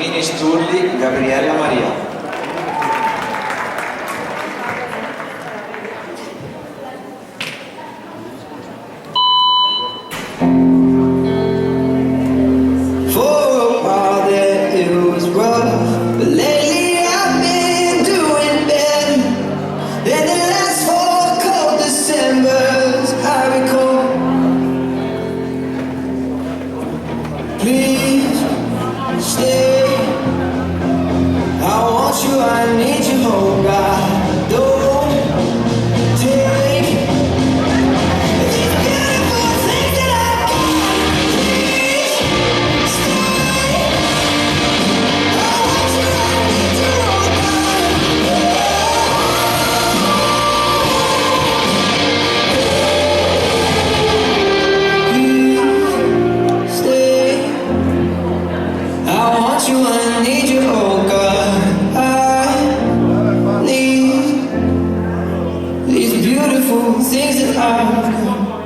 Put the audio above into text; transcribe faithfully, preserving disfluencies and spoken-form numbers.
Minis Turli, Gabriella Maria. For a while there it was rough, but lately I've been doing better than the last four cold Decembers I recall. Please stay. I want you, I need you, oh God. Don't take these beautiful things that I've got. Please stay. I want you, I need you, oh God. Please stay. I want you, I need you, oh God. I need these beautiful things that I've got.